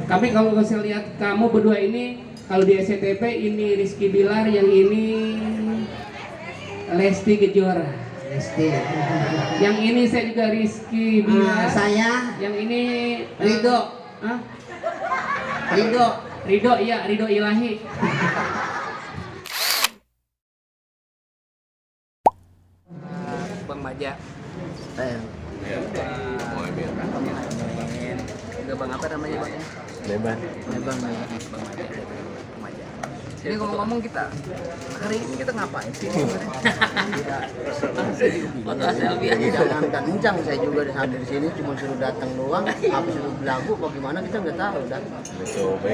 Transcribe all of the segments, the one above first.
Kami kalau saya lihat kamu berdua ini, kalau di SCTV ini Rizky Bilar, yang ini Lesti Kejora. Lesti. Yang ini saya juga Rizky Bilar. Saya. Yang ini Ridho. Hah? Ridho. Ridho, iya, Ridho Ilahi. Bang Maja. Udah Bang apa namanya Bang? Lebar. Bang Maja. Ini ngomong-ngomong kita hari ini kita ngapain sih? Foto selfie aja. Jangankan Encang, saya juga hadir di sini cuma suruh datang doang. Apa suruh belagu? Bagaimana kita nggak tahu dah. Coba.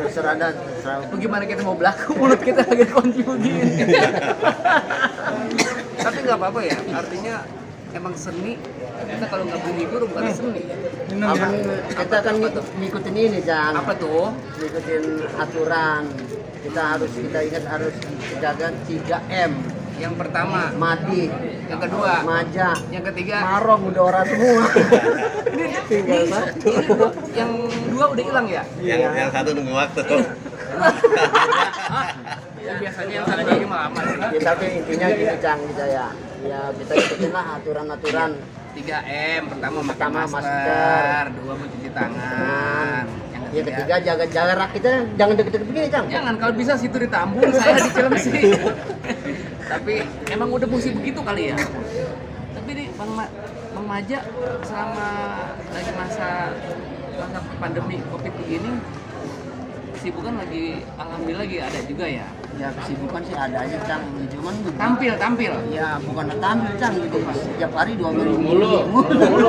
Terserah dah. Terserah. Bagaimana kita mau belagu, mulut kita lagi kunci begini. Tapi nggak apa-apa ya. Artinya emang seni. Kita kalau nggak berlibur bukan seni. Kita kan ngikutin ini, Jang. Apa tuh? Ngikutin aturan. Kita ingat harus jaga 3M. Yang pertama Mati. yang kedua Maja. yang ketiga Marong udah orang semua. tinggal satu. Yang dua udah hilang ya? Yang satu nunggu waktu. Biasanya yang satu lagi lama sih. Ya, tapi intinya gini, Cang, kita ya kita ikutin lah aturan-aturan. 3M, pertama pakai Pertama, masker, masker. dua mencuci tangan. Yang ketiga jaga jarak, kita jangan deket-deket begini, Cang. Jangan, kalau bisa situ ditambung, saya di Cilengsi. Tapi emang udah mesti begitu kali ya. Tapi nih Bang Maja selama lagi masa pandemi Covid begini, kesibukan lagi alhamdulillah lagi ada juga ya. Ya kesibukan sih ada aja, Cang. Cuman Tampil. ya bukan tampil, Cang. Gitu. Setiap hari 2 Mulu. mulu.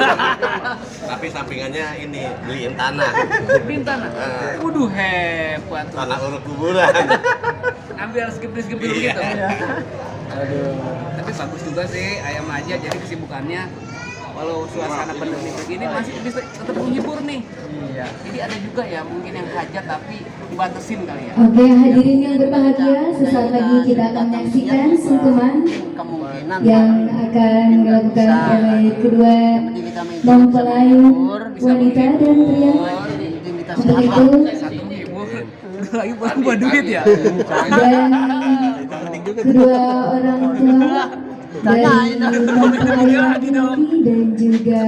Tapi sampingannya ini beliin tanah. Beliin tanah. Waduh, hebat. Tanah uruk kuburan. Ambil skip-skip gitu. Aduh. Tapi bagus juga sih Ayam Maja, jadi kesibukannya walau suasana pandemi begini masih bisa tetap menghibur nih. Iya. Jadi ada juga ya mungkin yang hajat tapi dibatasin kali ya. Oke, hadirin yang berbahagia, sesaat lagi kita akan menyaksikan sungkeman Kemungkinan yang akan dilakukan oleh kedua mempelai wanita dan pria. Untuk itu, Satu menghibur, lagi buat duit ya. dan kedua orang tua dari mempelai laki-laki dan juga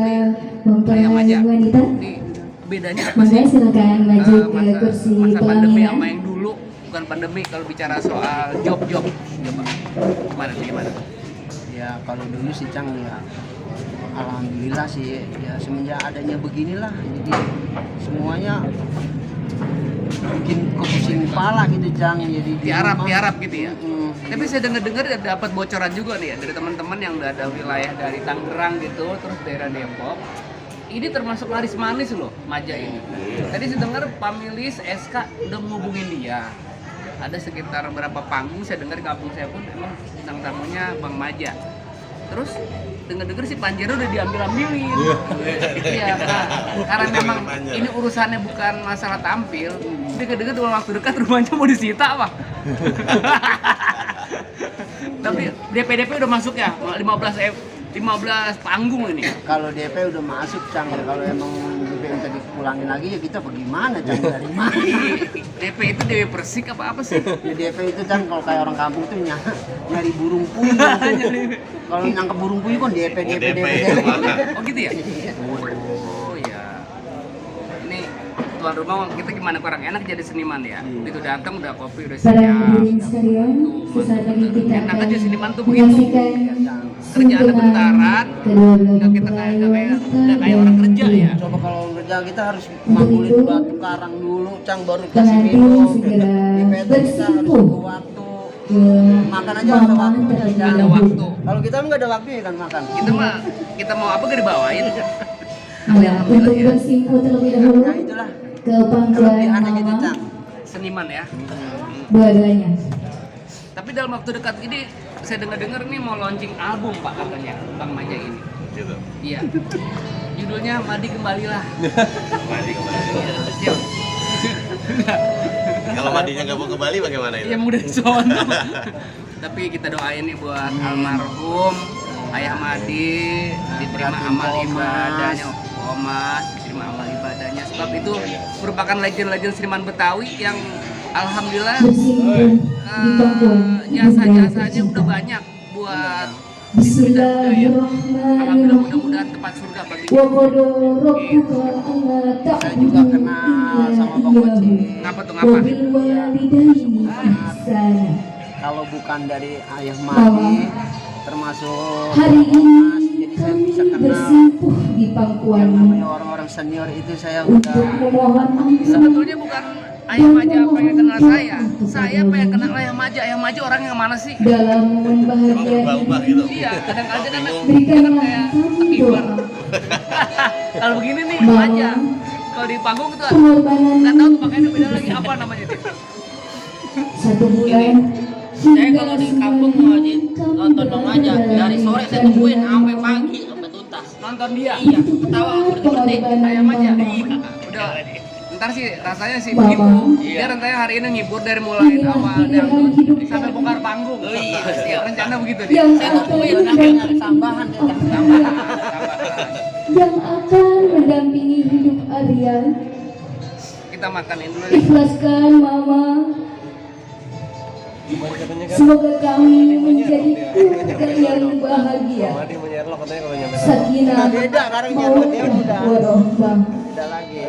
mempelai wanita. Ini bedanya apa Maka sih? silakan maju ke Masa- kursi masa pandemi pelaminan. sama yang dulu, bukan pandemi kalau bicara soal job. Coba gimana? Ya kalau dulu sih, Cang, ya alhamdulillah sih ya semenjak adanya beginilah jadi semuanya bikin pusing kepala gitu, Cang, jadi di rumah. Tiarap gitu ya. Mm. Tapi saya dengar dapat bocoran juga nih ya dari teman-teman yang udah ada wilayah dari Tangerang gitu, terus daerah Depok. Ini termasuk laris manis loh, Maja ini. Tadi saya dengar Pamilis SK udah menghubungin dia. Ada sekitar berapa panggung, saya dengar di kampung saya pun emang bintang tamunya Bang Maja. Terus dengar si Panjero udah diambil-ambilin. Iya, karena memang ini urusannya bukan masalah tampil. Dengar dalam waktu dekat rumahnya mau disita, Pak. Tapi DP udah masuk ya, 15 panggung ini. Kalau DP udah masuk, Cang, ya kalau emang DP minta dipulangin lagi ya kita bagaimana, Cang, dari mana? DP itu DP Persik apa sih? Ya DP itu, Cang, kalau kayak orang kampung tuh nyari burung puyuh. Kalau nangkep burung puyuh kan DP. Oh gitu ya? Oh ya. Ini tuan rumah kita gimana kurang enak jadi seniman ya? Begitu datang udah kopi udah Para siap. hadirin sekalian, sesaat lagi kita Enak akan aja seniman tuh begitu. menyaksikan Kerjaannya bentaran, kedua belah nggak kita mempelai kayak wanita kayak orang kerja ya. Coba kalau kerja kita harus Untuk mangkulin itu, batu karang dulu, Cang, baru kasih pengantin minum. segera DP itu kita harus bersimpuh tunggu waktu. ke Makan aja ada momen waktu. terlebih Ada dahulu. waktu. Kalau kita nggak ada waktunya kan makan. Kita mau apa gak dibawain? Ya, untuk bersimpuh terlebih dahulu Ya itulah. ke pangkuan Kelebihannya gitu, mama Cang. Seniman ya. dua-duanya. Tapi dalam waktu dekat ini saya dengar nih mau launching album Pak katanya Bang Maja ini. Gitu. Iya. Judulnya Madi Kembalilah. Madi kembali. Iya. Kalau Madinya nggak mau ke Bali bagaimana itu? Yang mudah sono. Tapi kita doain nih buat almarhum Ayah Madi, diterima amal ibadahnya, Omas, diterima amal ibadahnya sebab itu merupakan legend-legend seniman Betawi yang alhamdulillah Bersimpun di pangkuan jasa-jasanya udah banyak buat seni dan budaya. Alhamdulillah mudah-mudahan tempat surga bagi dia. Saya juga kenal sama Bang Oci. Ngapa tuh ngapa? Kalau bukan dari ayah mati, termasuk Hari ini jadi saya bisa kami kenal bersimpuh di yang pangkuanmu namanya orang-orang senior itu saya untuk udah memohon ampun. Sebetulnya bukan Ayah Maja pengen kenal saya pengen kenal Ayah Maja. Ayah Maja orang yang mana sih? Dalam momen bahagia Berubah gitu. Iya, kadang-kadang kan berikanlah kayak kami akibat. doa Kalau begini nih Mama, Maja, kalau di panggung itu pengorbanan nggak tahu tuh pakainya beda lagi apa namanya itu. 1 bulan. Saya kalau di kampung mau aja nonton dong aja dari sore saya tungguin sampai pagi sampai tuntas. Nonton dia. Iya, ketawa seperti Ayah Maja. Iya, udah. Ntar sih rasanya sih Mama. begitu. Dia rencananya hari ini ngibur dari mulai awal dangdut sampai bongkar panggung. Oh iya. Iya, rencana begitu dia. Yang saya akan tungguin mendampingi, ada tambahan deh. yang akan mendampingi hidup Arya. Kita makanin dulu. Ikhlaskan Mama. Semoga kami menjadi keluarga yang bahagia. Sakinah, beda karena nyerloknya udah warohmah. udah lagi.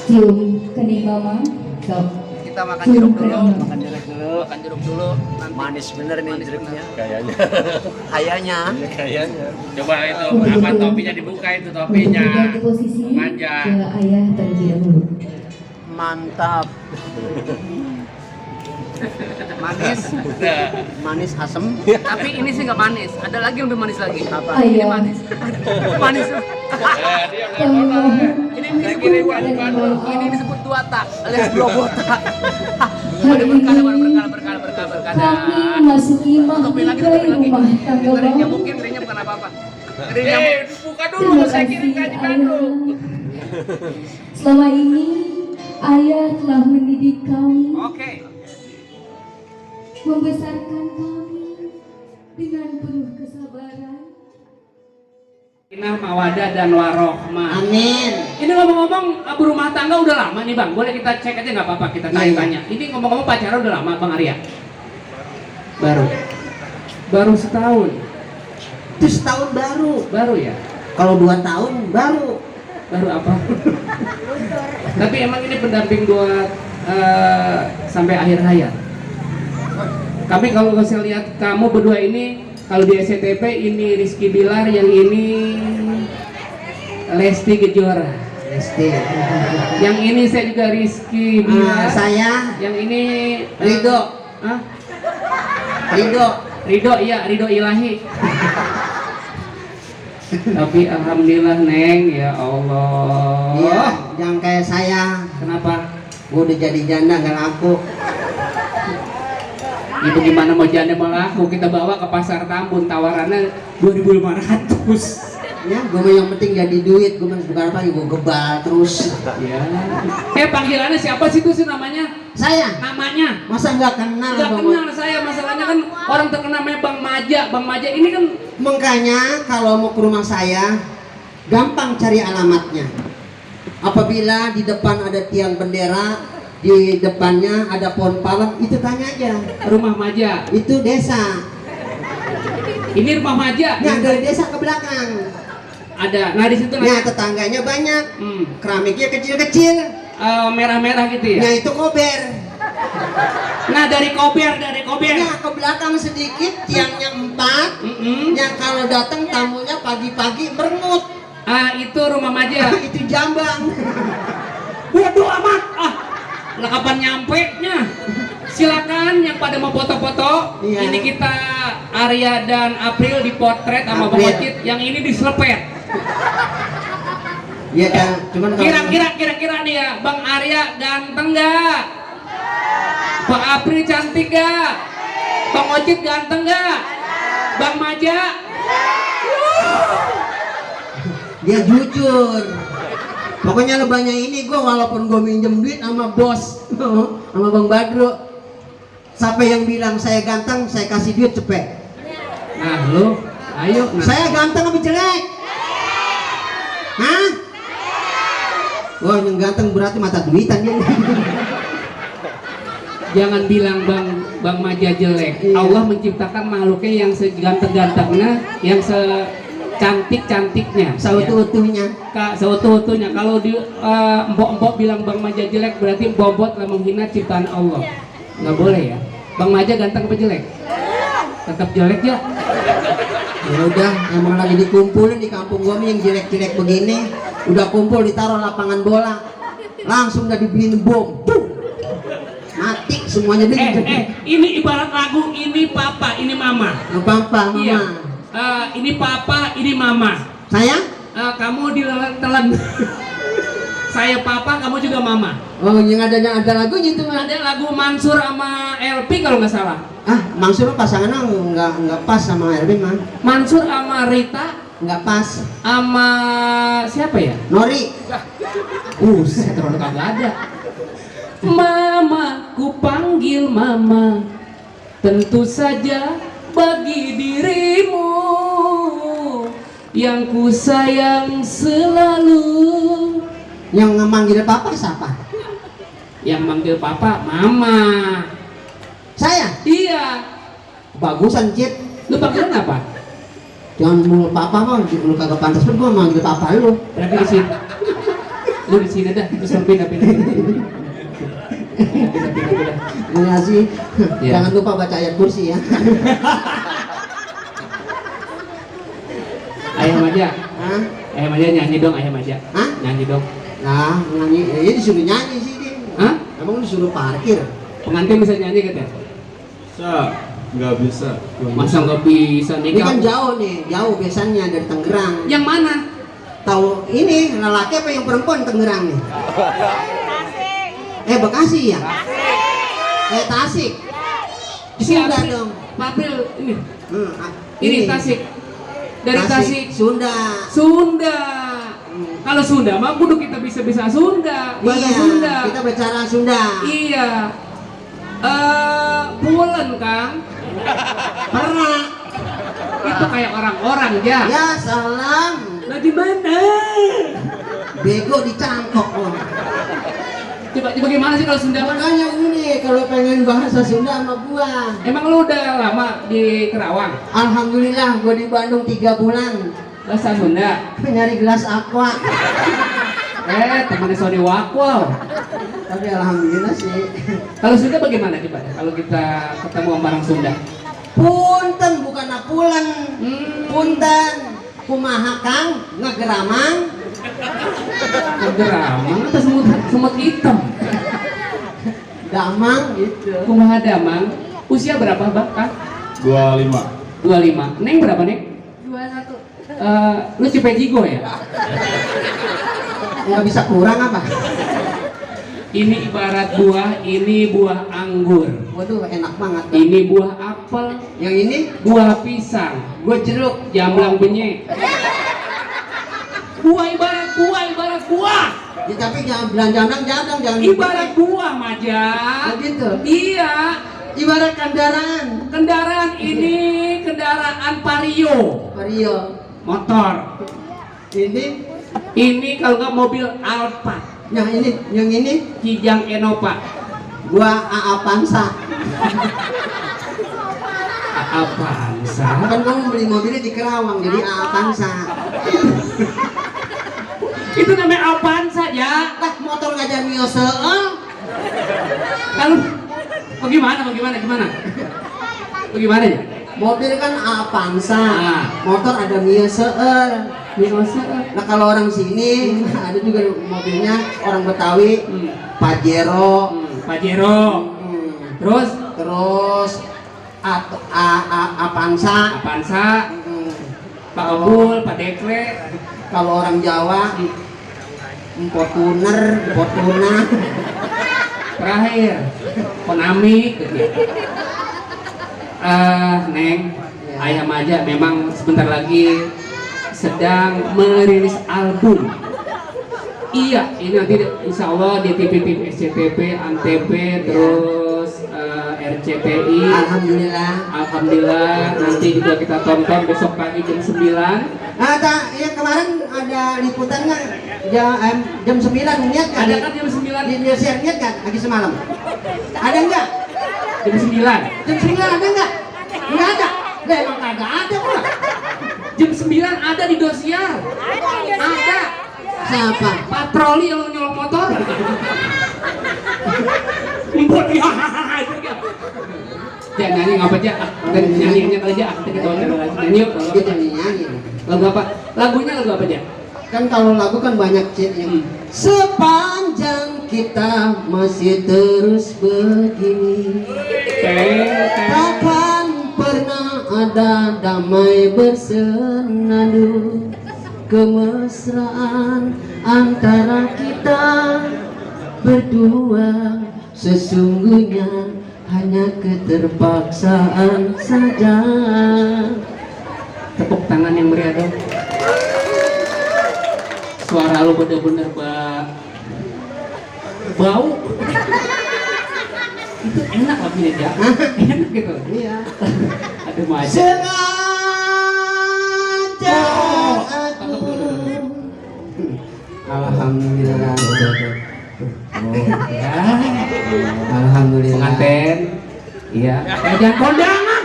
Cium kening Mama. Sok. Kita makan jeruk dulu. Makan jeruk dulu. Makan jeruk dulu. Nanti Manis bener nih Manis jeruknya. Kayaknya. Kayaknya. Kayaknya. Coba itu apa topinya dibuka itu topinya. Berganti posisi Maja. ke ayah terlebih dahulu. Mantap. manis. Manis asem. Tapi ini sih nggak manis. Ada lagi yang lebih manis lagi. Apa? Ini Ayah, manis. Manis. kami mohon Ini disebut ini disebut dua tak alias dua botak. hari Berkala ini berkala. kami memasuki mahligai rumah tangga Dirinya baru. mungkin dirinya bukan apa-apa. Dirinya Buka dulu, Terima saya kasih kirim ke ayah. Bandung. Selama ini ayah telah mendidik kami, Oke. membesarkan kami dengan penuh kesabaran. Inah mawadah dan warohmah. Amin. Ini ngomong-ngomong berumah tangga udah lama nih bang. Boleh kita cek aja nggak apa-apa kita tanya-tanya. Ini ngomong-ngomong pacaran udah lama bang Arya? Baru setahun. Itu setahun baru. Baru ya? Kalau 2 tahun baru. Baru apa? Tapi emang ini pendamping buat sampai akhir hayat. Kami kalau saya lihat kamu berdua ini, kalau di SCTV ini Rizky Bilar, yang ini Lesti Kejora. Lesti. Yang ini saya juga Rizky Bilar. Saya Yang ini Ridho. Hah? Ridho. Iya, Ridho Ilahi. Tapi alhamdulillah Neng, ya Allah. Iya, jangan kayak saya. Kenapa? Gue udah jadi janda nggak laku. Ibu gimana mau janda mau laku? Kita bawa ke pasar Tambun, tawarannya 2.500. Ya, gue mah yang penting jadi duit. Gue mah bukan apa, gue gebal terus. Ya. Panggilannya siapa sih itu sih namanya? Saya Namanya? masa nggak kenal? Nggak Bang? kenal saya, masalahnya kan orang terkenal namanya Bang Maja. Bang Maja ini kan Makanya kalau mau ke rumah saya, gampang cari alamatnya. Apabila di depan ada tiang bendera, di depannya ada pohon palem, itu tanya aja. rumah Maja. Itu desa. Ini rumah Maja. Nah, dari desa ke belakang. Ada. Nah di situ Nah, tetangganya banyak. Keramiknya kecil-kecil. merah-merah gitu ya. Nah, itu kober. Nah dari kober. Nah, ke belakang sedikit, tiangnya 4. Yang kalau datang tamunya pagi-pagi merengut. Itu rumah Maja. Itu jambang. Waduh amat. Lah kapan nyampe nya? Silakan yang pada mau foto-foto. Iya. Ini kita Arya dan April dipotret sama Bang April. Ocit. Yang ini diselepet. Iya kan, cuman kalau- Kira-kira nih ya, Bang Arya ganteng gak? Bang April cantik gak? Bang Ocit ganteng gak? Bang Maja? dia jujur. Pokoknya lebahnya ini gue walaupun gue minjem duit sama bos, sama Bang Badro, sampai yang bilang saya ganteng, saya kasih duit cepet. Nah lu, ayo. Nah. Saya ganteng apa jelek? Hah? Wah, yang ganteng berarti mata duitan dia. Jangan bilang Bang Maja jelek. Iya. Allah menciptakan makhluknya yang seganteng-gantengnya, yang secantik-cantiknya. Seutuh-utuhnya. Seutuh-utuhnya. Kalau di mbok-mbok bilang Bang Maja jelek, berarti mbok telah menghina ciptaan Allah. Nggak boleh ya. Bang Maja ganteng apa jelek? Tetap jelek ya. Ya udah, emang lagi dikumpulin di kampung gua nih yang jelek-jelek begini. Udah kumpul ditaruh lapangan bola. Langsung udah dibeliin bom. Tuh. Mati semuanya begitu. Ini ibarat lagu, ini papa, ini mama. Apa-apa, mama. Iya. Ini papa, ini mama. Saya? Kamu telan. Saya papa, kamu juga mama. Oh, yang ada lagunya itu. Ada lagu Mansur sama LP kalau nggak salah. Ah, Mansur pasangannya nggak pas sama Erwin mah. Mansur sama Rita Nggak pas. sama siapa ya? Nori. Saya terlalu kagak ada. Mama, ku panggil mama. Tentu saja bagi dirimu yang ku sayang selalu. Yang memanggil papa siapa? Yang manggil papa mama. Saya. Iya. Bagusan, Cit. Lu panggilan apa? Jangan mulu papa mah, lu kagak pantas pun gua manggil papa lu. Berarti di sini. Lu di sini dah, terus pindah. Terima kasih. Iya. Jangan lupa baca ayat kursi ya. Ayam aja. Hah? Ayam aja nyanyi dong, ayam aja. Hah? Nyanyi dong. Nah, nyanyi. Ya disuruh nyanyi sih, Din. Hah? Emang disuruh parkir. Pengantin bisa nyanyi katanya? Nggak bisa. Masa nggak bisa nih? Ini kan jauh nih, jauh biasanya dari Tangerang. Yang mana? Tahu ini lelaki apa yang perempuan Tangerang nih? Bekasi ya? Tasik. Sunda dong. Papil ini. Hmm, Ini Tasik. Dari Tasik. Sunda. Sunda. Kalau Sunda mah kudu kita bisa Sunda, bahasa Iya, Sunda. kita bicara Sunda. Iya. Pulen Kang. Pernah. Itu kayak orang-orang ya. Ya salam. Nah di mana? Bego dicangkok loh. Coba gimana sih kalau Sunda mah? Makanya ini kalau pengen bahasa Sunda sama gua. Emang lu udah lama di Kerawang? Alhamdulillah gua di Bandung 3 bulan. Bahasa Sunda. Nyari gelas aqua. Temannya Sony Wakwau. Tapi alhamdulillah sih. Kalau Sunda bagaimana coba? Kalau kita ketemu sama orang Sunda? Punten bukan apulan. Punten. Kumaha Kang? Ngegeramang. Geramang atau semut hitam? Damang gitu. Kumaha damang. Usia berapa Bang? Kang? 25. 25. Neng berapa Neng? 21. Lu Cipejigo ya? Nggak bisa kurang apa? Ini ibarat buah, ini buah anggur. Waduh enak banget. Ini buah apel, Yang ini buah pisang, gua jeruk. jamblang benyek. Buah ibarat buah. Ya, tapi jangan jangan Ibarat buah Maja. Oh, gitu. Iya. Ibarat kendaraan. Kendaraan ini kendaraan Vario, motor. Ini kalau nggak mobil Alphard, Yang ini Kijang Enova. gua AA Pansa. Avanza. Kan gua mau beli mobilnya di Kerawang jadi AA Pansa. Itu namanya Avanza ya. Lah motor nggak ada Mio seuel. Lalu bagaimana ya? Mobil kan AA Pansa. Ah. Motor ada Mio seuel. Biasa. Nah kalau orang sini ada juga mobilnya orang Betawi Pajero. Pajero. Terus Terus Avanza. Avanza, Hmm. Pak Obul, Pak Dekle. Kalau orang Jawa Fortuner. Terakhir Konami gitu. Neng, ayam aja memang sebentar lagi sedang merilis album. Iya, ini nanti insya Allah di TV SCTV, Antv, terus RCTI. Alhamdulillah nanti juga kita tonton besok pagi jam 9. Ya kemarin ada liputan nggak Jam 9 niat kan? Ada kan jam 9? Dia share niat kan? Lagi semalam. Ada enggak? Jam 9. Jam 9 ada enggak? Enggak ada. Lah emang kagak ada kok. Jam 9 ada di Dosiar. Ada. Siapa? Patroli yang nyolong motor. Impor ya. Jangan nyanyi ngapa aja? Nyanyinya aja. Kita nyanyi yuk. Kita nyanyi. Lagu apa? Lagunya lagu apa aja? Kan kalau lagu kan banyak yang sepanjang kita masih terus begini, takkan pernah ada damai bersenandung, kemesraan antara kita berdua sesungguhnya hanya keterpaksaan saja. Tepuk tangan yang meriah dong. Suara lu bener-bener bau. Itu enak lagunya ya. Enak gitu. Iya. Aduh maju. Sengaja aku. Alhamdulillah. Ya. Alhamdulillah. Pengantin. Iya. Jangan kondangan.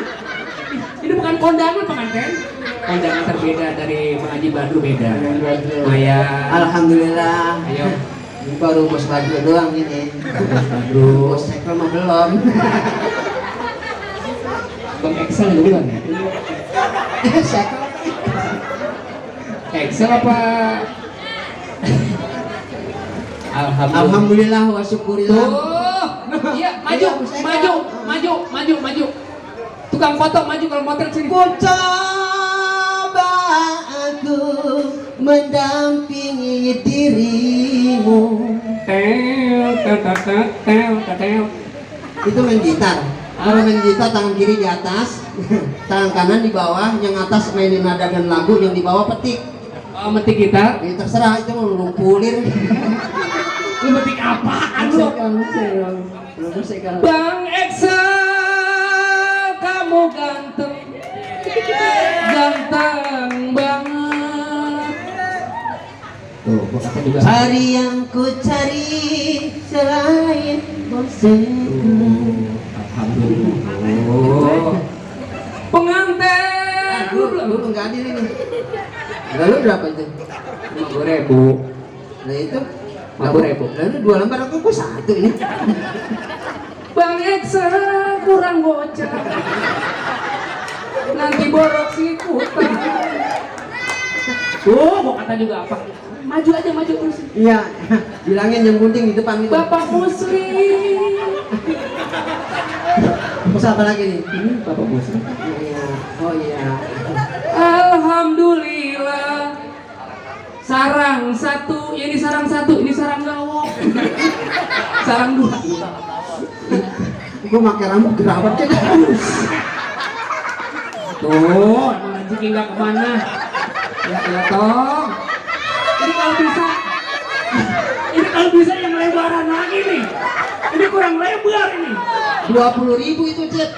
Ini bukan kondangan pengantin. Kondangan terbeda dari Haji Badru beda. Maya. Alhamdulillah. Ayo. Ini baru bos baju doang ini. Badru. Bos sekel mah belum. Bang Excel duluan ya. Sekel. Excel apa? Alhamdulillah. Alhamdulillah wa syukurillah. Tuh. Iya, maju. Tukang foto maju kalau motor sini. Ku coba aku mendampingi dirimu. Tel. Itu main gitar. Kalau main gitar tangan kiri di atas, tangan kanan di bawah. Yang atas mainin nada dan lagu, yang di bawah petik. Oh, metik gitar. Ya, terserah itu mau lumpulir. Lu metik apaan lu? Bang Excel, kamu ganteng banget. Tuh, gua kata juga. Hari yang ku cari selain bosanku. Alhamdulillah. Oh. Pengantin. Dulu nggak adil ini. Lalu berapa itu? 50.000. Nah itu 50.000. Lalu 2 lembar aku satu ini. Bang Excel kurang gocap. Nanti borok si kuta. Tuh, mau kata juga apa? Maju aja, maju terus. Iya, bilangin yang gunting di depan itu. Bapak Muslim. Terus apa lagi nih? Ini Bapak Muslim. Iya. Oh iya. Alhamdulillah. Sarang satu, ini sarang satu, ini sarang gawok. Sarang 2. Gue pakai rambut gerawat kan. Tuh, emang rezeki nggak kemana. Ya toh. Ini kalau bisa yang lebaran lagi nih. Ini kurang lebar ini. 20.000 itu Cet.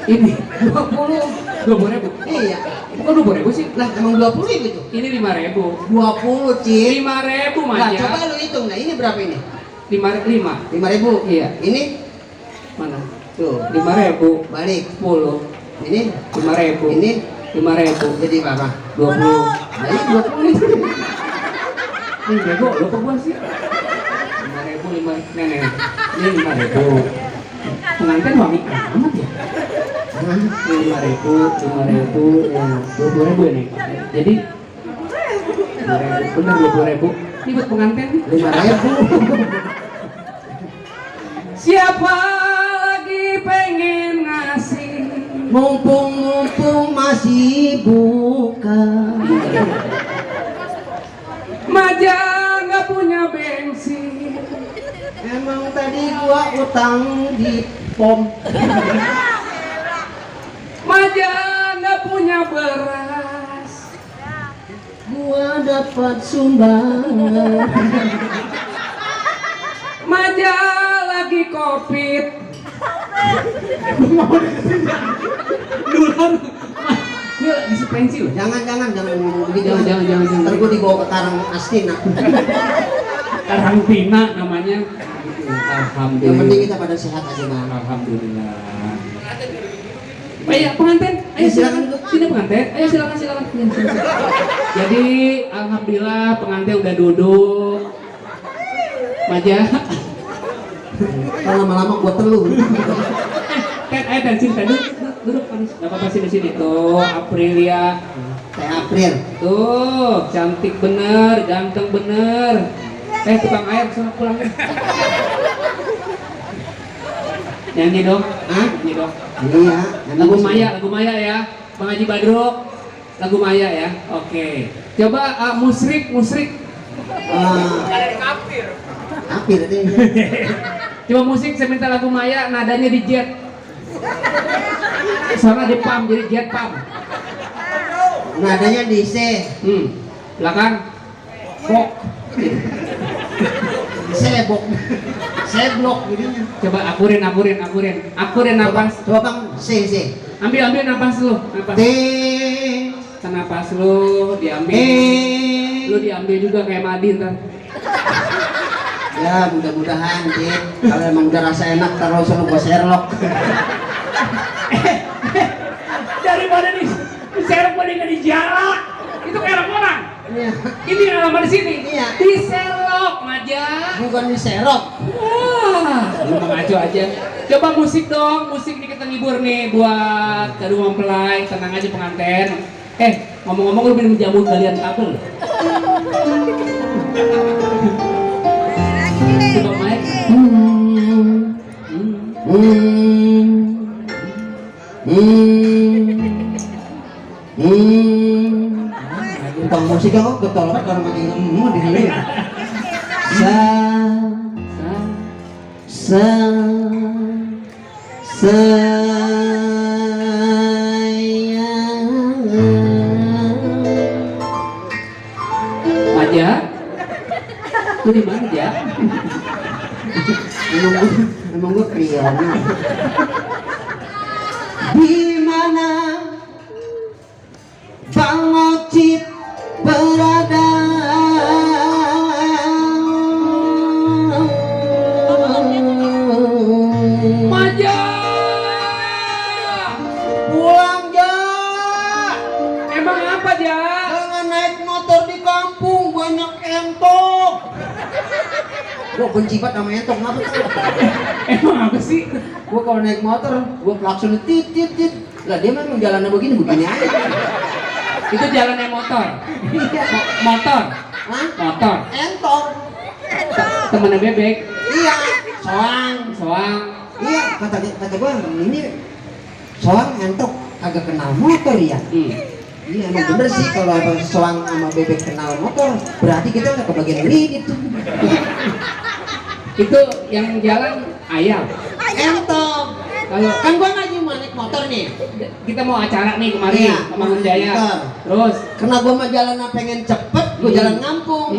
Ini 20.000. Iya. Bukan 20.000 sih. Lah emang 20.000 itu. Ini 5.000. 20 Cit. 5.000 Nah aja. coba lu hitung. Nah ini berapa ini? 5.000. 5.000. Iya. Ini Mana? tuh 5.000. balik. 10. Ini 5.000. ini 5.000. jadi berapa? 20. Nah ini 20 itu. Ini bego, lo kok gua sih? 5.000 nenek. Ini 5.000. Pengantin wangi amat ya. Ini 5.000 ya 20.000 ini. Jadi 5.000 bener 20.000. Ini buat pengantin 5.000. Siapa lagi pengen ngasih? Mumpung masih buka. Maja nggak punya bensin. Emang tadi gua utang di pom. Maja nggak punya beras. Gua dapat sumbangan. Maja lagi covid. Ini lagi pensi loh. Jangan ngomong begitu. Jangan. Ntar gue dibawa ke Karang Astina. Karantina namanya. Yang Alhamdulillah. penting kita pada sehat aja bang. Alhamdulillah. Ayo pengantin, ayo silakan duduk. Sini pengantin, ayo silakan. Jadi alhamdulillah pengantin udah duduk. Maja. Kalau lama-lama gue teluh. Ayo dan sini duduk. Gak apa-apa sini tuh Aprilia. Kayak April. Tuh cantik bener, ganteng bener. Tukang air sana pulang. Nyanyi dong. Hah? Nyanyi dong. Iya. Lagu Maya ya, Bang Haji Badro. Lagu Maya ya, oke. Coba musrik. April itu. Coba musik, saya minta lagu Maya, nadanya di jet. Soalnya di pump, jadi jet pump. Nadanya di C. Belakang. Kok. Seblok jadinya. Coba akurin napas. Coba bang C. Ambil napas lu, napas. T. Napas lu diambil. Lu diambil juga kayak Madi ntar. Ya mudah-mudahan Cip. Kalau emang udah rasa enak taruh suruh gua Sherlock. Daripada di serok mendingan di jarak. Itu kayak orang. Iya. Ini yang lama di sini. Iya. Di serok Maja. Bukan di Sherlock. Wah, lu mengacu aja. Coba musik dong, musik nih kita ngibur nih buat kedua mempelai, tenang aja pengantin. Ngomong-ngomong lu minum jamu galian kabel. Coba Mike. Tentang musik kok ketolak kalau makin ngomong di sini. Maja, lu di mana ya? Emang gue kriana. Di mana Bang Ocit berada? Maja, Pulang ja. emang apa ya? Jangan naik motor di kampung, banyak entok. Gua benci banget sama entok, ngapa tuh? Emang apa sih? Gua kalau naik motor, gua klakson tit. Lah dia memang jalannya begini aja. Itu jalannya motor. Iya. Motor. Hah? Motor. Entok. Temennya bebek. Iya. Soang. Iya, kata gua ini soang entok agak kenal motor ya. Iya emang bener sih kalau soang sama bebek kenal motor, berarti kita udah kebagian lead itu. Itu yang jalan ayam. Entok. Kalau Kan gua lagi mau naik motor nih. kita mau acara nih kemarin Iya, sama Mangun Jaya. motor. Terus Karena gua mah jalan pengen cepet, gua jalan ngampung.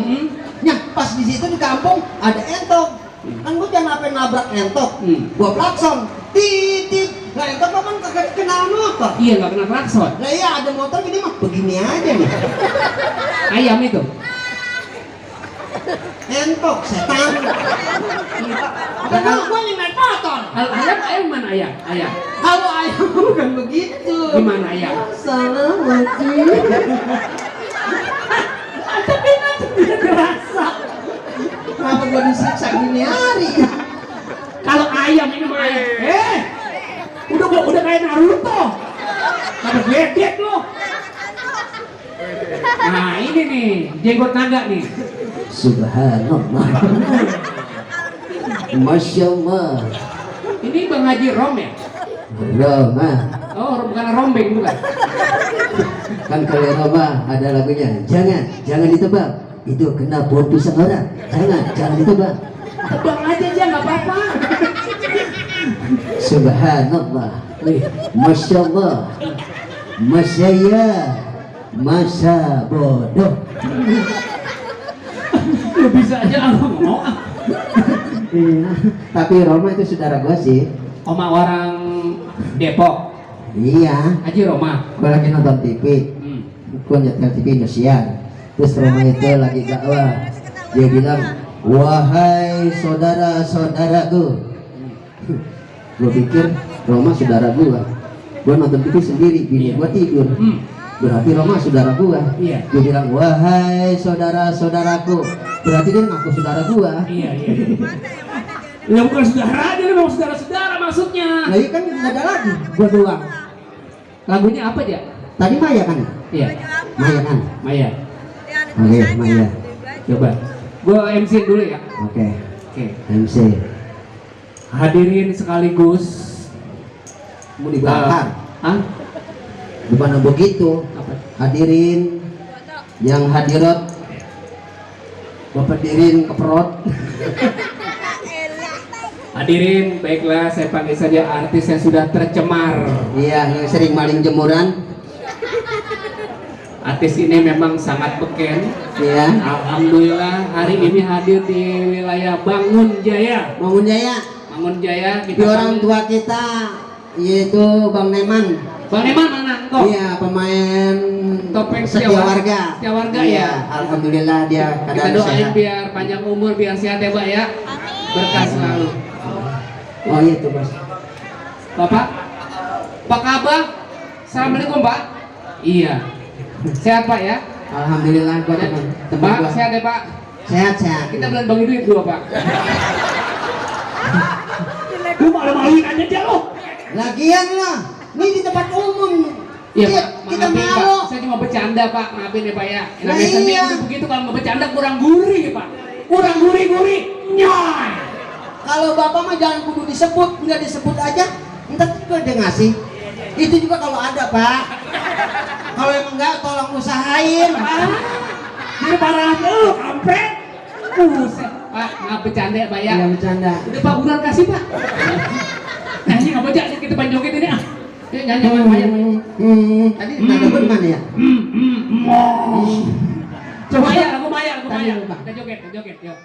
Nah, pas di situ di kampung ada entok. Kan gua jangan apa nabrak entok. Gua klakson. Tit. Lah entok kan kagak kenal motor. Iya nggak kena klakson. Lah iya ada motor ini mah begini aja nih. Ayam itu. Entok setan. Karena gua yang naik motor. Ayam mana ayam? Ayam. Kalau ayam bukan begitu. Gimana ayam? Assalamualaikum. Tapi nanti tidak terasa. Kenapa gua disiksa gini hari ya? Kalau ayam ini mah ayam. Udah kayak Naruto. Pada gledek lo. Nah ini nih jenggot naga nih. Subhanallah. Masya Allah. Ini Bang Haji Rom ya? Roma. Oh bukan rombeng bukan? Kan kalau Roma ada lagunya. Jangan ditebak. Itu kena buat pisang orang. Jangan ditebak. Tebang aja nggak apa-apa. Subhanallah. Masya Allah. Masya ya. Masa bodoh. Lu bisa aja aku nggak mau. Iya. Tapi Roma itu saudara gua sih. Oma orang Depok. Iya. Haji Roma. Gue lagi nonton TV. Gue nyetel TV Indosiar. Terus Roma itu lagi dakwah. Dia bilang, wahai saudara-saudaraku. Gue pikir Roma saudara gua. Gua nonton TV sendiri, bini gua tidur. Berarti Roma saudara gua. Iya. Dia bilang, wahai saudara-saudaraku. Berarti dia ngaku saudara gua. Iya. Ya bukan saudara, dia memang saudara-saudara maksudnya. Nah iya kan nggak ada lagi, gua doang. Lagunya apa aja? Tadi Maya kan? Iya. Maya kan? Maya. Oke, Maya. Coba. Gua MC dulu ya. Oke. Oke. MC. Hadirin sekaligus. Mau dibakar? Hah? Bukan begitu. Apa? Hadirin yang hadirat, Bapak dirin keperot. Hadirin, baiklah saya panggil saja artis yang sudah tercemar. Iya, yang sering maling jemuran. Artis ini memang sangat beken. Iya. Alhamdulillah hari ini hadir di wilayah Bangun Jaya. Bangun Jaya. Bangun Jaya Di orang tua kita yaitu Bang Neman. Bang Neman mana? Engkau? Iya, pemain Topeng setia warga. Setia warga Iya, ya. alhamdulillah dia Kita keadaan doain sehat. biar panjang umur, biar sehat ya, Pak ya. Berkah selalu. Oh iya tuh, Bos. Bapak, Pak Kabah, assalamualaikum Pak. Iya. Sehat Pak ya. Alhamdulillah gua teman Pak, gua. sehat ya Pak. Sehat. Kita belum bagi duit dulu Pak. Lu malu-maluin aja dia lo. Lagian lah, ini di tempat umum. Iya Kita- Pak, kita maafin Pak. malu. Saya cuma bercanda Pak, maafin ya Pak ya. Nah, Namanya seni iya. udah begitu, kalau nggak bercanda kurang gurih Pak. Kurang gurih, nyoy. Kalau bapak mah jangan kudu disebut, nggak disebut aja. Entar juga dia ngasih. Itu juga kalau ada, Pak. Kalau emang enggak, tolong usahain. Jadi parah lu, kampret. Buset. Pak, maaf bercanda ya Pak ya. Iya bercanda. Udah Pak, buruan kasih Pak. Nyanyi nggak baca, kita panjokin ini ah. Yuk, nyanyi bayar. Tadi nada gue di mana ya? Coba ya, aku Maya. Tadi, Pak. Kita joget, yuk.